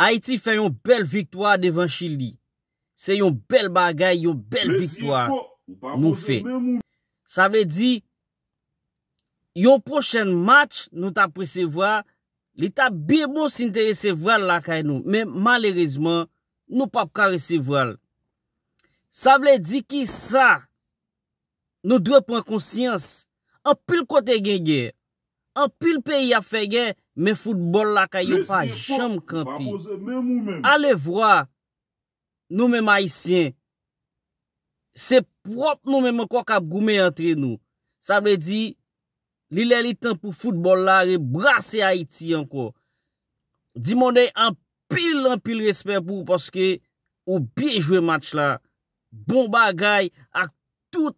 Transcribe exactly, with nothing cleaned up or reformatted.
Ayiti fè yon bèl viktwa devan Chili. Se yon bèl bagay, yon bèl viktwa nou fè. Sa vle di, yon pwochèn match nou t ap resevwa, li t ap byen bon si n te resevwa l lakay nou. Men malerezman, nou p ap ka resevwa l. Sa vle di ki sa? Nou dwe pran konsyans. Anpil kote gen gè. Anpil peyi ap fè gè, men foutbòl lakay yo pa janm kanpe. Alevwa, nou menm Ayisyen, se pwòp nou menm ankò k ap goumen antre nou. Sa vle di, li lè li tan pou foutbòl la rebrase Ayiti ankò. Dimoney, anpil, anpil respè pou ou paske ou byen jwe match la. Bon bagay ak tout